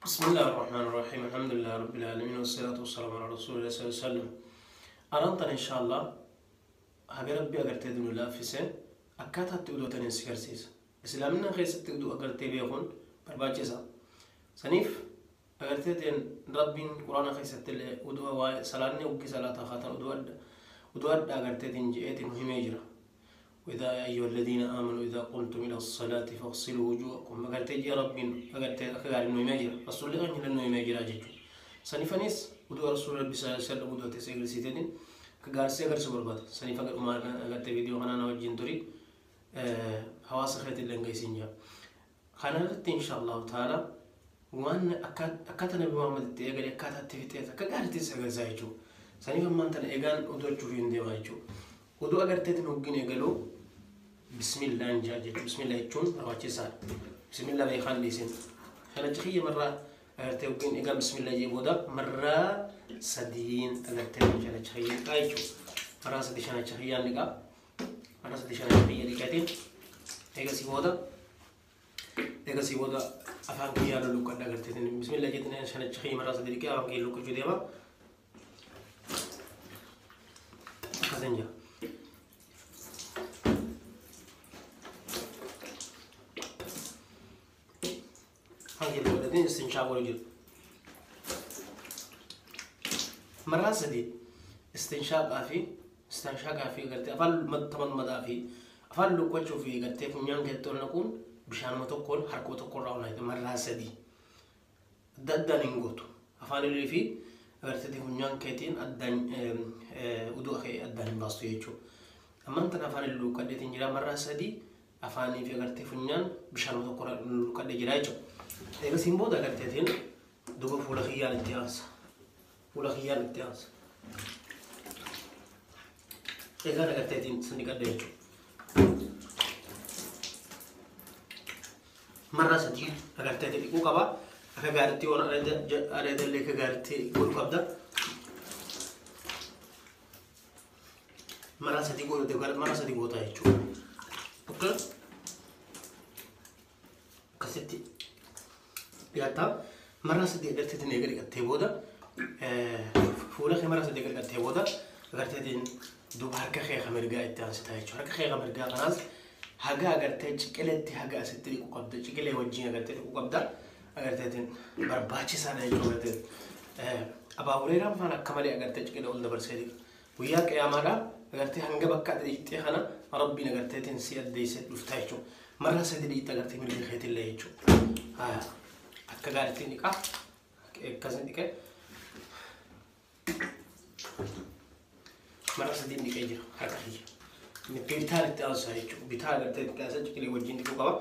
بسم الله الرحمن الرحيم، الحمد لله رب العالمين، والصلاة والسلام على رسول الله صلى الله عليه وسلم. Araan إن شاء الله haga Rabbi agartee nu laaffise akkaataatti uduutaniin si garsiisa. Islaamina keessatti uduu agartee beekuun barbaachisa. Saniif agarteetiin Rabbiin Quraana keessatti illee uduu waa'ee salaanni hoggii salaataa kaatan uduu adda uduu adda agarteetiin je'eetiin himee jira. وإذا يا أيها الذين آمنوا إذا قمتم إلى الصلاة فاغسلوا وجوهكم أغرتي يا ربي أغرتي أكغار إنه يماجر رسول الله إنه يماجر أجيجو سنفنيس ودو رسول الله صلى الله عليه وسلم ودو تسيغر سيتين كغار سيغر سبربات سنفا أمار أغرتي فيديو خنا نوجين توري حواس خيت اللنجيسين خنا إن شاء الله تعالى وان أكاد نبي محمد تيغري أكاد تفيتي كغار تسيغر زايجو سنفا ما أنت إيغان ودو تشوفين ديوايجو ودو أغرتي تنوجين إيغالو بسم الله نجا بسم الله يجون رواجسان بسم الله بيخان ليسن خلتخية مرة أغرتي وجين إيغان بسم الله جيبودا مرة سدين أغرتي خلتخية أيجو مرة سدي شنا لقا مرة سدي شنا لقاتين إيغا سيبودا إيغا سيبودا أفهم كيا لوكا أغرتي بسم الله جتنا شنا مرة سدي لقا أفهم كيا لوكا جديما كازنجا استنشاق ورجل مرة سدي استنشاق في استنشاق في قلت أفعل متمن مدا في أفعل لوكوتشو في قلت فنيان قلت نكون بشان ما تقول حركة تقول راونا مرة سدي ددان إنغوتو أفعل اللي في قلت فنيان كتين أدان ودو أخي أدان باستو يجو أما أنت أفعل اللوكا تنجرا مرة سدي أفعل في قلت فنيان بشان ما تقول لوكا تجرا Egaa siin booda agarteetiin duuba fuula kiyyaan itti aansa. Fuula kiyyaan itti aansa. Egaa agarteetiin sini qadda jechuudha. Marraa sadii agarteetiin dhiquu qaba. Akka gaariitti waan areeda illee akka gaariitti godhu qabda. Marraa sadii godhute marraa sadii goota jechuudha. Akka akkasitti. Dhiyaata marraa sadii agarteetiin eega dhiqattee booda fuula kee marraa sadii eega dhiqattee booda agarteetiin duuba harka kee kan mirgaa itti aansitaa jechuudha. Harka kee kan mirgaa kanaas haga agartee ciqileetti haga asitti dhiquu qabda. Ciqilee wajjin agartee dhiquu qabda. Agarteetiin barbaachisaadha jechuudha agartee. Abaa Hureeraan faana akka malee agartee ciqilee ol dabarsee dhiqa. Guyyaa qiyyaamaadha agartee hanga bakka ati dhiqxee kana Rabbiin agarteetiin si addeessee dhufta jechuudha. Marraa sadii dhiqxa agartee mirga keetillee jechuudha. Akka gaariitti dhiqaa akkasin dhiqee marra sadiin dhiqee jira harka kiyya. Bitaan itti aansaa jechuudha. Bitaa agartee itti aansaa ciqilee wajjin dhiquu qaba.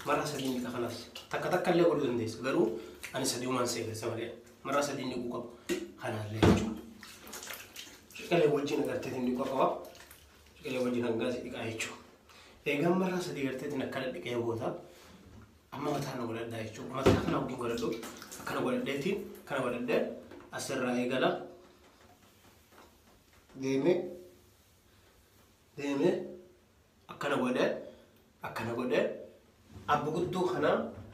Marra sadiin dhiqa kanas takka takka illee godhuu dandeessa garuu ani sadiumaan seeqessa malee marra sadiin dhiquu qaba kanallee jechuudha. Ciqilee wajjin agarteetiin dhiquu qaba. Ciqilee wajjin hangaasii dhiqaa jechuudha. Eegaan marra sadii agarteetiin akkana dhiqee booda amma mataa na godhadhaa jechuudha. Mataa kana wajjin godhadhu akkana godhadheetiin kana godhadhee asirraa eegala deemee deemee akkana godhee akkana godhee abba guddoo kana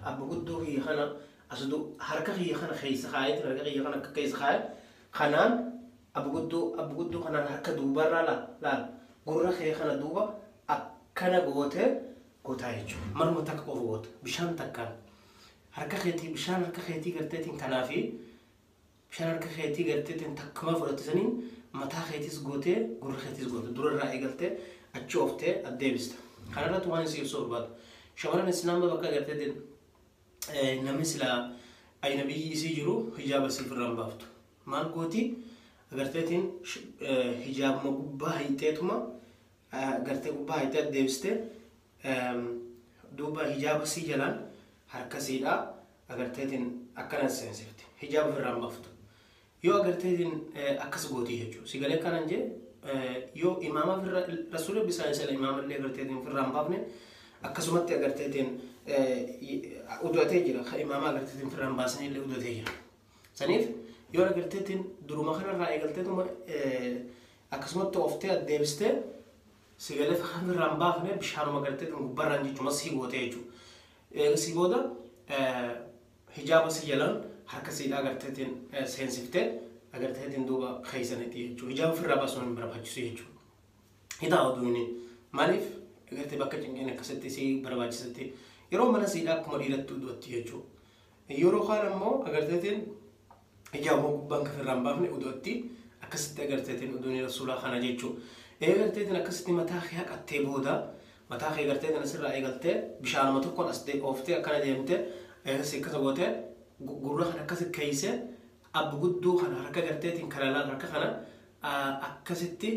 abba guddoo kiyya kana asdu harka kiyya kana keessa kaayetiin harka kiyya kana akka keessa kaaye kanaan abba guddoo kanaan harka duubarraa laal laal gurra kee kana duuba akkana gootee gootaa jechuudha. Marma takka qofa goota. Bishaan takkaan harka keetii bishaan harka keetii garteetiin kanaa fi bishaan harka keetii garteetiin takkuma fudhatte saniin mataa keetis gootee gurra keetis goote durarraa eegaltee achi ooftee addeebista. Kanarratti waan isin ibsuu barbaadu. Shamarran islaama bakka garteetiin namni silaa ajnabiyyi isii jiru hijaaba isii ofirraa hin baaftu. Maal gooti agarteetiin hijaabuma gubbaa hiixeetuma gartee gubbaa hiixee addeebistee duuba hijaaba sii jalaan harka siidhaa agarteetiin akkana seensifti. Hijaaba ofirraa hin baaftu. Yoo agarteetiin akkas gootii jechuudha. Si galee kanan jee yoo imaama ofirraa rasuula bisaan isa imaama illee agarteetiin ofirraa hin baafne akkasumatti agarteetiin udatee jira. Imaama agarteetiin ofirraa hin baasne illee udatee jira. Saniif yoo agarteetiin duruma kanarraa eegalteetuma akkasumatti ooftee addeebistee si galee ofirraa hin baafne bishaanuma agarteetiin gubbarraan jechuudha masii gootee jechuudha. Eegasii booda Hijaaba si jalaan harka siidhaa agarteetiin seensiftee agarteetiin duuba keeysanitti jechuudha. Hijaaba ofirraa baasuun hin barbaachisu jechuudha. Hitaa oduuni maaliif agartee bakka cinqeen akkasitti si barbaachisatti yeroo mana siidhaa akkuma dhiiratti uduutti jechuudha. Yeroo kaan ammoo agarteetiin hijaaba gubbaan kafirraa hin baafne uduutti akkasitti agarteetiin uduuni rasuulaa kana jechuudha. Agarteetiin akkasitti mataa kee haqattee booda mataa kee agarteetiin asirraa eegaltee bishaanuma tokkoon as ooftee akkana deemtee eegas akkasa gootee gurra kana akkasi keeyse abba gudduu kana harka garteetiin kana laal harka kana akkasitti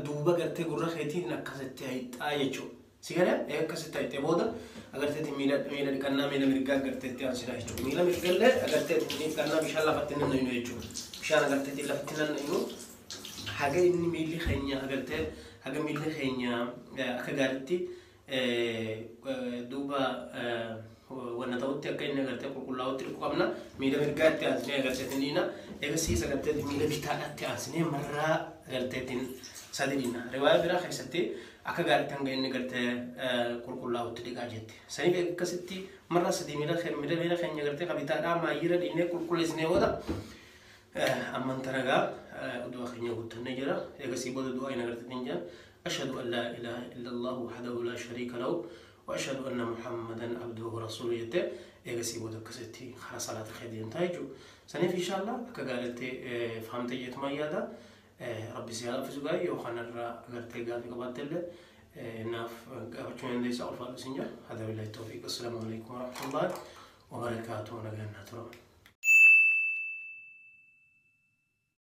duuba gartee gurra keetiin akkasitti hayxaa jechuudha. Si galee akkasitti hayxee booda agarteetiin miila miila dhiqannaa miila mirgaa agarteetti aansinaa jechuudha. Miila mirgallee agarteetiin dhiqannaa bishaan lafatti nannaynu jechuudha. Bishaan agarteetiin lafatti nannaynu haga inni miilli keenya agartee haga miilli keenya akka gaariitti duuba wanna ta'utti akka inni agartee qulqullaa'utti dhiquu qabna. Miila mirgaatti aansinee agarteetiin dhiina. Eegasiis agarteetiin miila bitaadhaatti aansinee marraa agarteetiin sadi dhiina. Riwaaya biraa keessatti akka gaariitti hanga inni agartee qulqullaa'utti dhiqaa jetti. Saniif akkasitti marraa sadii miila miila keenya agartee qabitaadhaa maayyira dhiinee qulqulleessinee booda amman tanagaa du'a keenya guuttannee jira. Eegasii booda du'a hin agarteetiin jira. أشهد أن لا إله إلا الله وحده لا شريك له وأشهد أن محمدا عبده ورسوله يته إيغسي بودا كستي خلا صلاة خير ينتهجو سنف إن شاء الله كقالت فهمت جيت ما يادا ربي سيالا في زغاي يوخنا الرا غرتي غافي قباتل ناف قابتشون ليس ألفا سنجا. هذا بالله التوفيق. السلام عليكم ورحمة الله وبركاته. نغنى ترى.